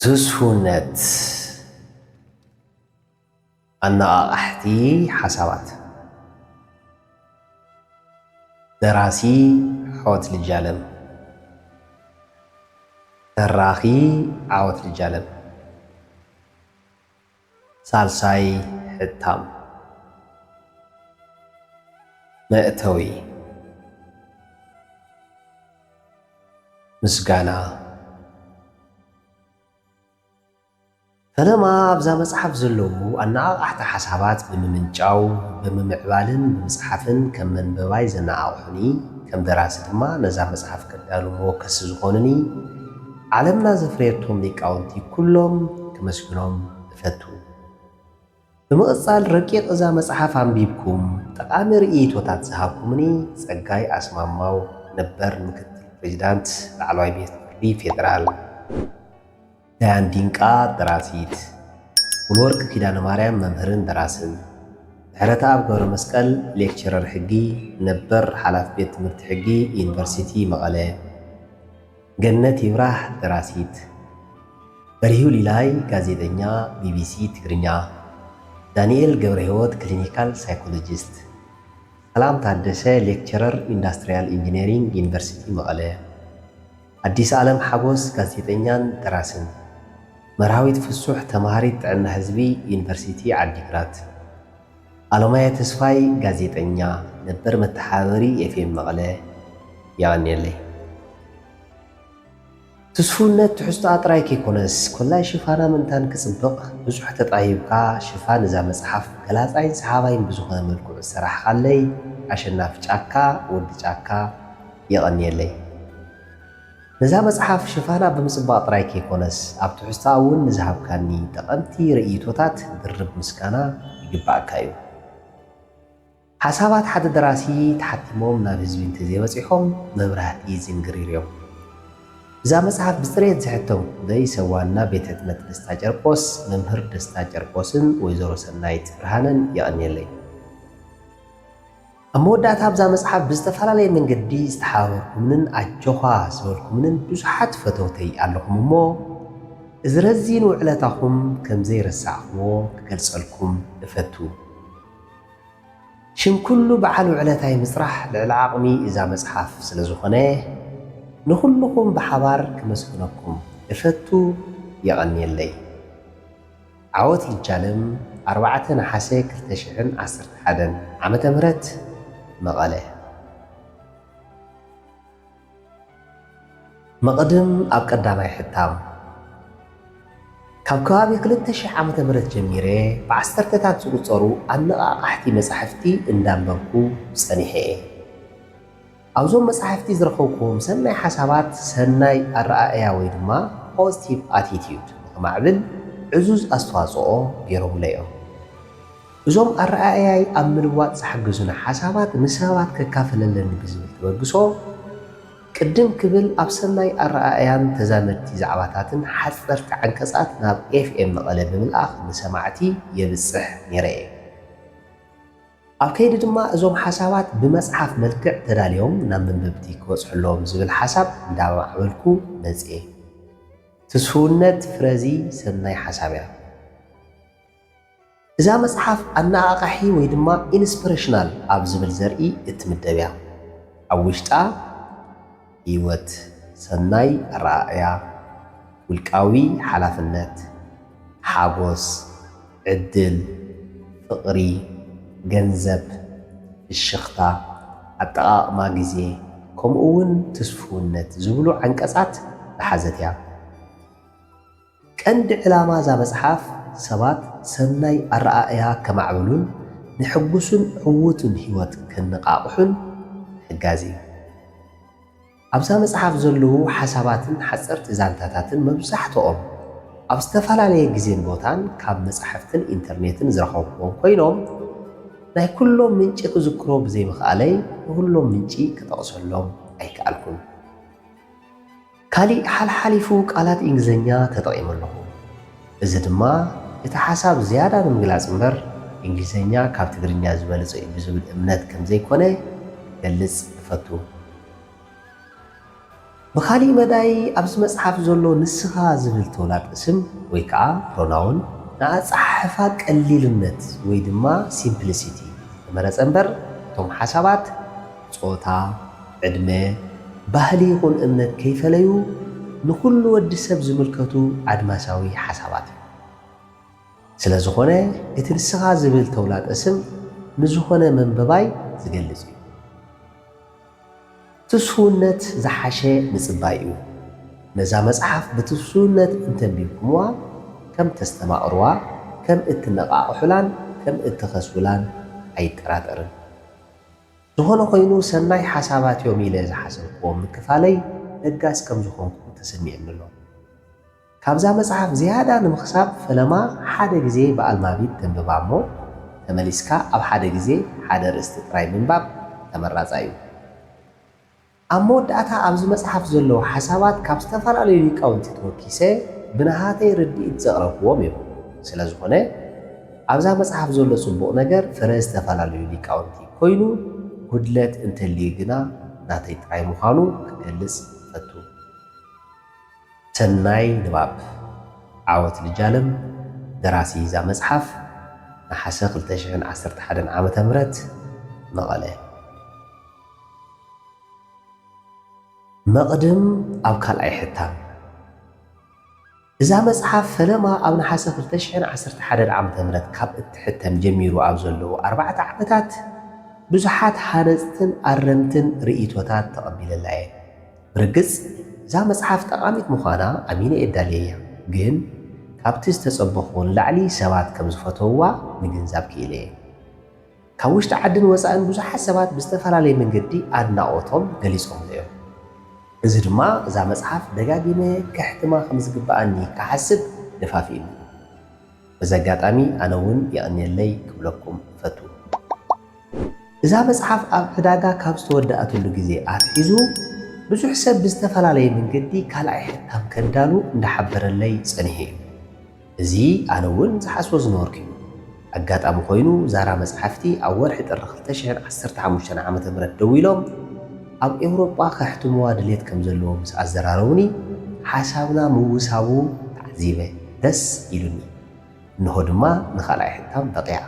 ትስፉነት። ኣነቓቓሕቲ ሓሳባት። ደራሲ ሖት ልጃለም። ተራኺ ዓወት ልጃለም። ሳልሳይ ሕታም። መእተዊ። ምስጋና። ፈለማ ኣብዛ መጽሓፍ ዘለዉ ኣነቓቓሕቲ ሓሳባት ብምምንጫው፣ ብምምዕባልን ብምጽሓፍን ከም መንበባይ ዘነቓቕሑኒ፣ ከም ደራሲ ድማ ነዛ መጽሓፍ ከዳሉ መወከሲ ዝኾኑኒ ዓለምና ዘፍረየቶም ሊቃውንቲ ኩሎም ከመስግኖም እፈቱ። ብምቕጻል ረቂቕ እዛ መጽሓፍ ኣንቢብኩም ጠቓሚ ርእይቶታት ዝሃብኩምኒ ጸጋይ ኣስማማው ነበር ምክትል ፕሬዚዳንት ላዕለዋይ ቤት ፍርዲ ፌደራል፣ ዳያን ዲንቃ ደራሲት፣ ሙሉወርቂ ኪዳነ ማርያም መምህርን ደራስን፣ ምሕረተኣብ ገብረ መስቀል ሌክቸረር ሕጊ ነበር ሓላፊ ቤት ትምህርቲ ሕጊ ዩኒቨርሲቲ መቐለ፣ ገነት ይብራህ ደራሲት፣ በሪሁ ሊላይ ጋዜጠኛ ቢቢሲ ትግርኛ፣ ዳንኤል ገብረህይወት ክሊኒካል ሳይኮሎጂስት፣ ሰላም ታደሰ ሌክቸረር ኢንዳስትሪያል ኢንጂነሪንግ ዩኒቨርሲቲ መቐለ፣ ኣዲስ ኣለም ሓጎስ ጋዜጠኛን ደራስን፣ መርሃዊት ፍሱሕ ተምሃሪት ጥዕና ህዝቢ ዩኒቨርሲቲ ዓዲግራት፣ ኣለማየ ተስፋይ ጋዜጠኛ ነበር መተሓባበሪ ኤፍኤም መቐለ የቐንየለይ። ትስፉነት ትሕዝቶኣ ጥራይ ከይኮነስ፣ ኮላይ ሽፋና ምእንታን ክጽብቕ ብዙሕ ተጣሂብካ ሽፋን እዛ መጽሓፍ ገላጻይን ሰሓባይን ብዝኾነ መልክዑ ዝሰራሕኻለይ ኣሸናፊ ጫካ፣ ወዲ ጫካ፣ የቐንየለይ። ነዛ መጽሓፍ ሽፋና ብምጽባቕ ጥራይ ከይኮነስ፣ ኣብ ትሕዝቶኣ እውን ንዝሃብካኒ ጠቐምቲ ርእይቶታት ድርብ ምስጋና ይግባኣካ እዩ። ሓሳባት ሓደ ደራሲ ተሓቲሞም ናብ ህዝቢ እንተዘይበጺሖም መብራህቲ ዝንግሪር እዮም። እዛ መጽሓፍ ብጽሬት ዝሕተም ክንደይ ሰብ ዋና ቤት ሕትመት ደስታ ጨርቆስ፣ መምህር ደስታ ጨርቆስን ወይዘሮ ሰናይት ብርሃነን የቐንየለይ። ኣብ መወዳእታ ኣብዛ መጽሓፍ ብዝተፈላለየ መንገዲ ዝተሓባበርኩምንን ኣጆኻ ዝበልኩምንን ብዙሓት ፈተውተይ ኣለኹም እሞ፣ እዚ ረዚን ውዕለታኹም ከም ዘይረሳዕኩዎ ክገልጸልኩም እፈቱ። ሽም ኩሉ በዓል ውዕለታይ ምጽራሕ ልዕሊ ዓቕሚ እዛ መጽሓፍ ስለ ዝኾነ፣ ንኹልኹም ብሓባር ከመስግነኩም እፈቱ። የቐንየለይ። ዓወት ልጃለም፣ ኣርባዕተ ነሓሰ ክልተ ሽሕን ዓሰርተ ሓደን ዓመተ ምህረት፣ መቐለ። መቕድም ኣብ ቀዳማይ ሕታም። ካብ ከባቢ ክልተ ሽሕ ዓመተ ምህረት ጀሚረ ብዓሰርተታት ዝቑጸሩ ኣነቓቓሕቲ መጻሕፍቲ እንዳንበብኩ ጸኒሐ እየ። ኣብዞም መጻሕፍቲ ዝረኸብኩዎም ሰናይ ሓሳባት፣ ሰናይ ኣረኣእያ ወይ ድማ ፖዚቲቭ ኣቲቲዩድ ንኽማዕብል ዕዙዝ ኣስተዋጽኦ ገይሮምለይ እዮም። እዞም ኣረኣእያይ ኣብ ምልዋጥ ዝሓገዙኒ ሓሳባት ንሰባት ከካፍለለኒ ብዝብል ተበግሶ፣ ቅድም ክብል ኣብ ሰናይ ኣረኣእያን ተዛመድቲ ዛዕባታትን ሓጸርቲ ዓንቀጻት ናብ ኤፍኤም መቐለ ብምልኣኽ ንሰማዕቲ የብጽሕ ነይረ እየ። ኣብ ከይዲ ድማ እዞም ሓሳባት ብመጽሓፍ መልክዕ ተዳልዮም ናብ መንበብቲ ክበጽሑ ኣለዎም ዝብል ሓሳብ እንዳማዕበልኩ መጽየ። ትስፉውነት ፍረዚ ሰናይ ሓሳብ እያ። እዛ መጽሓፍ ኣነቓቓሒ ወይ ድማ ኢንስፕሬሽናል ኣብ ዝብል ዘርኢ እትምደብ እያ። ኣብ ውሽጣ ህይወት፣ ሰናይ ኣረኣእያ፣ ውልቃዊ ሓላፍነት፣ ሓጎስ፣ ዕድል፣ ፍቕሪ፣ ገንዘብ፣ ፍሽኽታ፣ ኣጠቓቕማ ግዜ፣ ከምኡ እውን ትስፉውነት ዝብሉ ዓንቀጻት ዝሓዘት እያ። ቀንዲ ዕላማ እዛ መጽሓፍ ሰባት ሰናይ ኣረኣእያ ከማዕብሉን ንሕጉስን ዕዉትን ህይወት ከነቓቕሑን ምሕጋዝ እዩ። ኣብዛ መጽሓፍ ዘለዉ ሓሳባትን ሓጸርቲ ዛንታታትን መብዛሕትኦም ኣብ ዝተፈላለየ ግዜን ቦታን ካብ መጻሕፍትን ኢንተርኔትን ዝረኸብኩዎም ኮይኖም፣ ናይ ኩሎም ምንጪ ክዝክሮ ብዘይምኽኣለይ ንኹሎም ምንጪ ክጠቕሰሎም ኣይከኣልኩን። ካሊእ ሓልሓሊፉ ቃላት እንግሊዝኛ ተጠቒመ ኣለኹ። እዚ ድማ እቲ ሓሳብ ዝያዳ ንምግላጽ እምበር፣ እንግሊዝኛ ካብ ትግርኛ ዝበለጸ እዩ ብዝብል እምነት ከም ዘይኮነ ክገልጽ እፈቱ። ብኻሊእ መዳይ ኣብዚ መጽሓፍ ዘሎ ንስኻ ዝብል ተውላጠ ስም ወይ ከዓ ፕሮናውን ንኣጸሓሕፋ ቀሊልነት ወይ ድማ ሲምፕሊሲቲ ዝተመረጸ እምበር እቶም ሓሳባት ጾታ፣ ዕድመ፣ ባህሊ ይኹን እምነት ከይፈለዩ ንኹሉ ወዲ ሰብ ዝምልከቱ ኣድማሳዊ ሓሳባት እዮም። ስለ ዝኾነ እቲ ንስኻ ዝብል ተውላጠ ስም ንዝኾነ መንበባይ ዝገልጽ እዩ። ትስውነት ዝሓሸ ምጽባይ እዩ። ነዛ መጽሓፍ ብትስውነት እንተንቢብኩምዋ ከም ተስተማቕርዋ፣ ከም እትነቓቕሑላን ከም እትኸስቡላን ኣይጠራጠርን። ዝኾነ ኮይኑ ሰናይ ሓሳባት እዮም ኢለ ዝሓሰብክዎም ምክፋለይ ለጋስ ከም ዝኾንኩ ተሰሚዕኒ ኣሎ። ካብዛ መጽሓፍ ዝያዳ ንምኽሳብ ፈለማ ሓደ ግዜ ብኣልማቢት ተንብባ እሞ ተመሊስካ ኣብ ሓደ ግዜ ሓደ ኣርእስቲ ጥራይ ምንባብ ተመራጻይ እዩ። ኣብ መወዳእታ ኣብዚ መጽሓፍ ዘለዉ ሓሳባት ካብ ዝተፈላለዩ ሊቃውንቲ ተወኪሰ ብናሃተይ ርድኢት ዘቕረብክዎም እዮም። ስለ ዝኾነ ኣብዛ መጽሓፍ ዘሎ ጽቡቕ ነገር ፍረ ዝተፈላለዩ ሊቃውንቲ ኮይኑ ጉድለት እንተልዩ ግና ናተይ ጥራይ ምዃኑ ክገልጽ እፈቱ። ሰናይ ንባብ። ዓወት ልጃለም። ደራሲ እዛ መጽሓፍ ነሓሰ ክልተ ሽሕን ዓሰርተ ሓደን ዓመተ ምህረት መቐለ። መቕድም ኣብ ካልኣይ ሕታም። እዛ መጽሓፍ ፈለማ ኣብ ነሓሰ ክልተ ሽሕን ዓሰርተ ሓደን ዓመተ ምህረት ካብ እትሕተም ጀሚሩ ኣብ ዘለዉ ኣርባዕተ ዓመታት ብዙሓት ሃነጽትን ኣረምትን ርእይቶታት ተቐቢለላ እየ። ብርግጽ እዛ መጽሓፍ ጠቓሚት ምዃና ኣሚነ እየ ዳልየያ፣ ግን ካብቲ ዝተጸበኽዎ ንላዕሊ ሰባት ከም ዝፈተውዋ ምግንዛብ ክኢለ እየ። ካብ ውሽጢ ዓድን ወጻእን ብዙሓት ሰባት ብዝተፈላለየ መንገዲ ኣድናቖቶም ገሊጾምሉ እዮም። እዚ ድማ እዛ መጽሓፍ ደጋጊመ ከሕትማ ከም ዝግብኣኒ ክሓስብ ደፋፊእኒ። በዚ ኣጋጣሚ ኣነ እውን የቐንየለይ ክብለኩም እፈቱ። እዛ መጽሓፍ ኣብ ዕዳጋ ካብ ዝተወደኣትሉ ግዜ ኣትሒዙ ብዙሕ ሰብ ብዝተፈላለየ መንገዲ ካልኣይ ሕታም ከዳሉ እንዳሓበረለይ ጸኒሑ እዩ። እዚ ኣነ እውን ዝሓስቦ ዝነበርኩ እዩ። ኣጋጣሚ ኮይኑ ዛራ መጽሓፍቲ ኣብ ወርሒ ጥሪ ክልተ ሽሕን ዓሰርተ ሓሙሽተን ዓመተ ምህረት ደዊሎም ኣብ ኤውሮጳ ከሕትምዋ ድሌት ከም ዘለዎ ምስ ኣዘራረቡኒ ሓሳብና ምውሳቡ ተዓዚበ ደስ ኢሉኒ። እንሆ ድማ ንኻልኣይ ሕታም በቒዓ።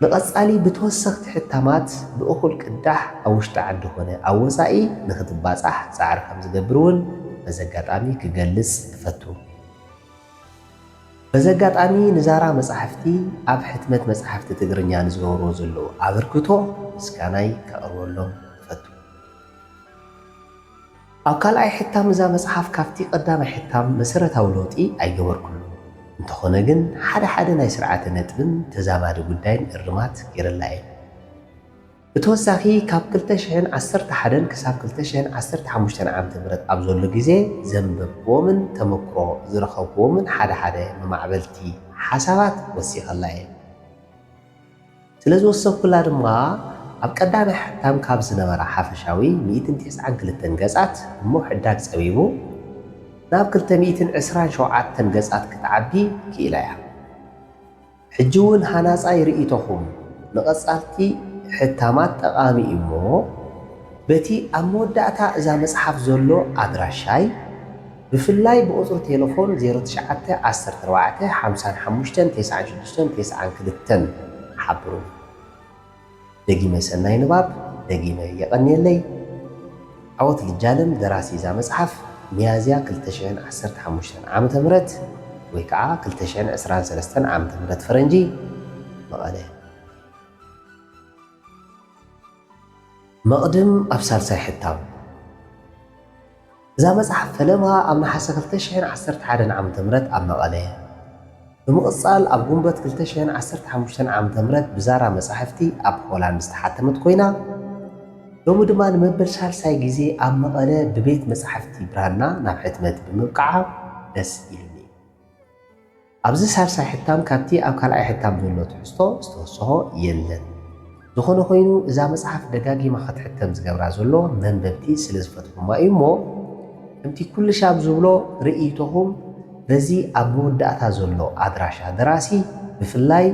ንቐጻሊ ብተወሰኽቲ ሕታማት ብእኹል ቅዳሕ ኣብ ውሽጢ ዓዲ ኾነ ኣብ ወጻኢ ንኽትባጻሕ ጻዕሪ ከም ዝገብር እውን በዚ ኣጋጣሚ ክገልጽ እፈቱ። በዚ ኣጋጣሚ ንዛራ መጻሕፍቲ ኣብ ሕትመት መጻሕፍቲ ትግርኛ ንዝገብርዎ ዘለዉ ኣበርክቶ ምስጋናይ ከቕርበሎም እፈቱ። ኣብ ካልኣይ ሕታም እዛ መጽሓፍ ካብቲ ቀዳማይ ሕታም መሰረታዊ ለውጢ ኣይገበርኩሉን። እንተኾነ ግን ሓደ ሓደ ናይ ስርዓተ ነጥብን ተዛማዲ ጉዳይን እርማት ገይረላ እየ። ብተወሳኺ ካብ ክልተ ሽሕን ዓሰርተ ሓደን ክሳብ ክልተ ሽሕን ዓሰርተ ሓሙሽተን ዓመተ ምህረት ኣብ ዘሎ ግዜ ዘንበብክዎምን ተመክሮ ዝረኸብክዎምን ሓደ ሓደ መማዕበልቲ ሓሳባት ወሲኸላ እየ። ስለ ዝወሰኽኩላ ድማ ኣብ ቀዳማይ ሕታም ካብ ዝነበራ ሓፈሻዊ ሚእትን ተስዓን ክልተን ገጻት እሞ ሕዳግ ጸቢቡ ናብ ክልተ ሚእትን ዕስራን ሸውዓተን ገጻት ክትዓቢ ክኢላ እያ። ሕጂ እውን ሃናጻይ ርእይቶኹም ንቐጻልቲ ሕታማት ጠቓሚ እዩ እሞ በቲ ኣብ መወዳእታ እዛ መጽሓፍ ዘሎ ኣድራሻይ ብፍላይ ብቑጽሪ ቴለፎን ዜሮ ትሽዓተ ዓሰርተ ኣርባዕተ ሓምሳን ሓሙሽተን ተስዓን ሽዱሽተን ተስዓን ክልተን ሓብሩኒ። ደጊመ ሰናይ ንባብ፣ ደጊመ የቐንየለይ። ዓወት ልጃለም ደራሲ እዛ መጽሓፍ ሚያዝያ ክልተ ሽሕን ዓሰርተ ሓሙሽተን ዓመተ ምህረት ወይ ከዓ ክልተ ሽሕን ዕስራን ሰለስተን ዓመተ ምህረት ፈረንጂ መቐለ። መቕድም ኣብ ሳልሳይ ሕታም። እዛ መጽሓፍ ፈለማ ኣብ ነሓሰ ክልተ ሽሕን ዓሰርተ ሓደን ዓመተ ምህረት ኣብ መቐለ፣ ብምቕጻል ኣብ ጉንበት ክልተ ሽሕን ዓሰርተ ሓሙሽተን ዓመተ ምህረት ብዛራ መጻሕፍቲ ኣብ ሆላንድ ዝተሓተመት ኮይና፣ ሎሚ ድማ ንመበል ሳልሳይ ግዜ ኣብ መቐለ ብቤት መጻሕፍቲ ብራና ናብ ሕትመት ብምብቃዓ ደስ ኢሉኒ። ኣብዚ ሳልሳይ ሕታም ካብቲ ኣብ ካልኣይ ሕታም ዘሎ ትሕዝቶ ዝተወሰኾ የለን። ዝኾነ ኮይኑ እዛ መጽሓፍ ደጋጊማ ክትሕተም ዝገብራ ዘሎ መንበብቲ ስለ ዝፈትኹማ እዩ እሞ ከምቲ ኩሉ ሻብ ዝብሎ ርእይቶኹም በዚ ኣብ መወዳእታ ዘሎ ኣድራሻ ደራሲ ብፍላይ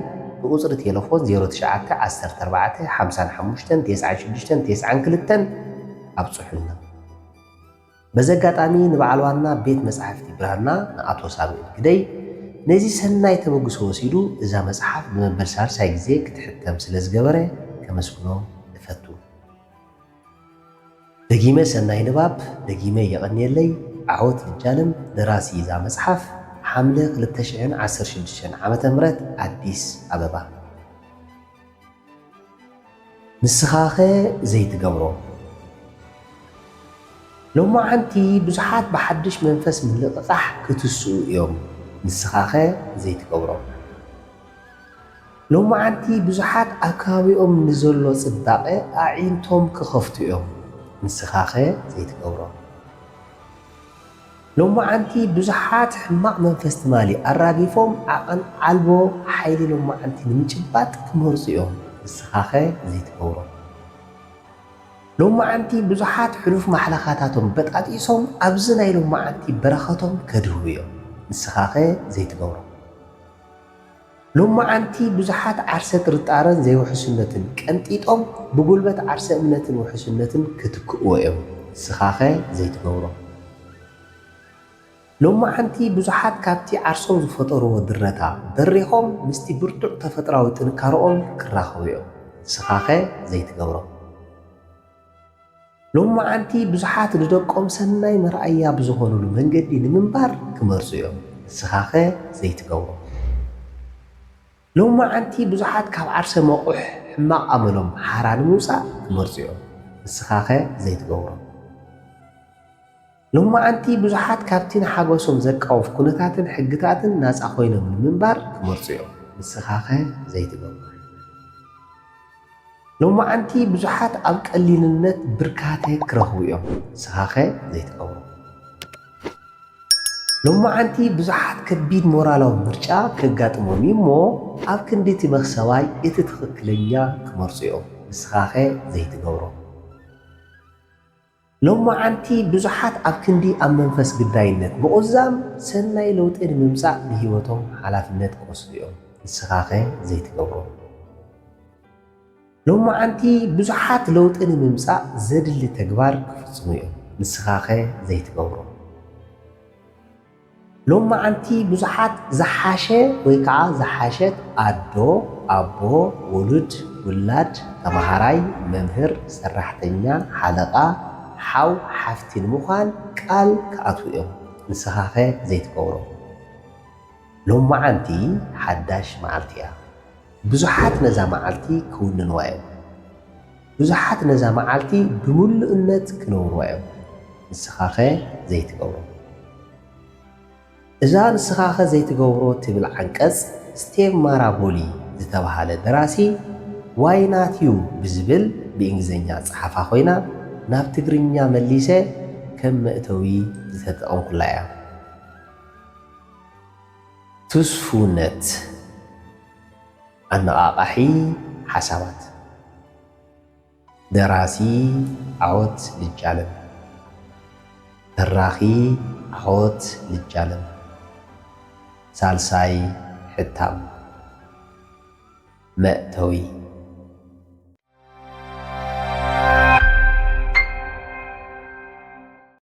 ብቁጽሪ ቴለፎን ዜሮ ትሽዓተ ዓሰርተ ኣርባዕተ ሓምሳን ሓሙሽተን ተስዓን ሽዱሽተን ተስዓን ክልተን ኣብጽሑልና። በዚ ኣጋጣሚ ንበዓል ዋና ቤት መጻሕፍቲ ብራና ንኣቶ ሳሙኤል ግደይ ነዚ ሰናይ ተበግሶ ወሲዱ እዛ መጽሓፍ ብመበል ሳልሳይ ግዜ ክትሕተም ስለ ዝገበረ ከመስግኖ እፈቱ። ደጊመ ሰናይ ንባብ፣ ደጊመ የቐንየለይ። ዓወት ልጃለም። ደራሲ እዛ መጽሓፍ፣ ሓምለ ክልተ ሽሕን ዓሰርተ ሽዱሽተን ዓመተ ምህረት፣ ኣዲስ ኣበባ። ንስኻኸ ዘይትገብሮ። ሎማዓንቲ ብዙሓት ብሓድሽ መንፈስ ምልቕቓሕ ክትስኡ እዮም። ንስኻኸ ዘይትገብሮ። ሎማዓንቲ ብዙሓት ኣብ ከባቢኦም ንዘሎ ጽባቐ ኣዒንቶም ክኸፍቱ እዮም። ንስኻኸ ዘይትገብሮ። ሎማዓንቲ ብዙሓት ሕማቕ መንፈስ ትማሊ ኣራጊፎም ዓቐን ዓልቦ ሓይሊ ሎማዓንቲ ንምጭባጥ ክመርጹ እዮም። ንስኻኸ ዘይትገብሮ። ሎማዓንቲ ብዙሓት ሕሉፍ ማሕለኻታቶም በጣጢሶም ኣብዚ ናይ ሎማዓንቲ በረኸቶም ከድህቡ እዮም። ንስኻኸ ዘይትገብሮ። ሎማዓንቲ ብዙሓት ዓርሰ ጥርጣረን ዘይውሕስነትን ቀንጢጦም ብጉልበት ዓርሰ እምነትን ውሕስነትን ክትክእዎ እዮም። ንስኻኸ ዘይትገብሮ። ሎማዓንቲ ብዙሓት ካብቲ ዓርሶም ዝፈጠርዎ ድረታ በሪኾም ምስቲ ብርቱዕ ተፈጥራዊ ጥንካረኦም ክራኸቡ እዮም። ንስኻኸ ዘይትገብሮ። ሎማዓንቲ ብዙሓት ንደቆም ሰናይ መርኣያ ብዝኾኑሉ መንገዲ ንምንባር ክመርጹ እዮም። ንስኻኸ ዘይትገብሮ። ሎማዓንቲ ብዙሓት ካብ ዓርሰ መቑሕ ሕማቕ ኣመሎም ሓራ ንምውጻእ ክመርጹ እዮም። ንስኻኸ ዘይትገብሮ። ሎማዓንቲ ብዙሓት ካብቲ ንሓጎሶም ዘቃውፍ ኩነታትን ሕግታትን ናጻ ኮይኖም ንምንባር ክመርጹ እዮም። ንስኻኸ ዘይትገብሮ። ሎማዓንቲ ብዙሓት ኣብ ቀሊልነት ብርካተ ክረኽቡ እዮም። ንስኻኸ ዘይትገብሮ። ሎማዓንቲ ብዙሓት ከቢድ ሞራላዊ ምርጫ ከጋጥሞም እዩ እሞ፣ ኣብ ክንዲ እቲ መኽሰባይ እቲ ትኽክለኛ ክመርጹ እዮም። ንስኻኸ ዘይትገብሮ። ሎማዓንቲ ብዙሓት ኣብ ክንዲ ኣብ መንፈስ ግዳይነት ምቑዛም፣ ሰናይ ለውጢ ንምምጻእ ንህይወቶም ሓላፍነት ክወስዱ እዮም። ንስኻኸ ዘይትገብሮ። ሎማዓንቲ ብዙሓት ለውጢ ንምምጻእ ዘድሊ ተግባር ክፍጽሙ እዮም። ንስኻኸ ዘይትገብሮ። ሎማዓንቲ ብዙሓት ዝሓሸ ወይ ከዓ ዝሓሸት ኣዶ፣ ኣቦ፣ ውሉድ፣ ውላድ፣ ተመሃራይ፣ መምህር፣ ሰራሕተኛ፣ ሓለቓ፣ ሓው፣ ሓፍቲ ንምዃን ቃል ክኣትዉ እዮም። ንስኻኸ ዘይትገብሮ። ሎማዓንቲ ሓዳሽ መዓልቲ እያ። ብዙሓት ነዛ መዓልቲ ክውንንዋ እዮም። ብዙሓት ነዛ መዓልቲ ብምሉእነት ክነብርዋ እዮም። ንስኻኸ ዘይትገብሮ። እዛ ንስኻኸ ዘይትገብሮ ትብል ዓንቀጽ፣ ስቴቭ ማራቦሊ ዝተባህለ ደራሲ ዋይ ናት ዩ ብዝብል ብእንግሊዝኛ ጸሓፋ ኮይና፣ ናብ ትግርኛ መሊሰ ከም መእተዊ ዝተጠቐምኩላ እያ። ትስፉነት። ኣነቓቓሒ ሓሳባት። ደራሲ ዓወት ልጃለም። ተራኺ ዓወት ልጃለም። ሳልሳይ ሕታም። መእተዊ።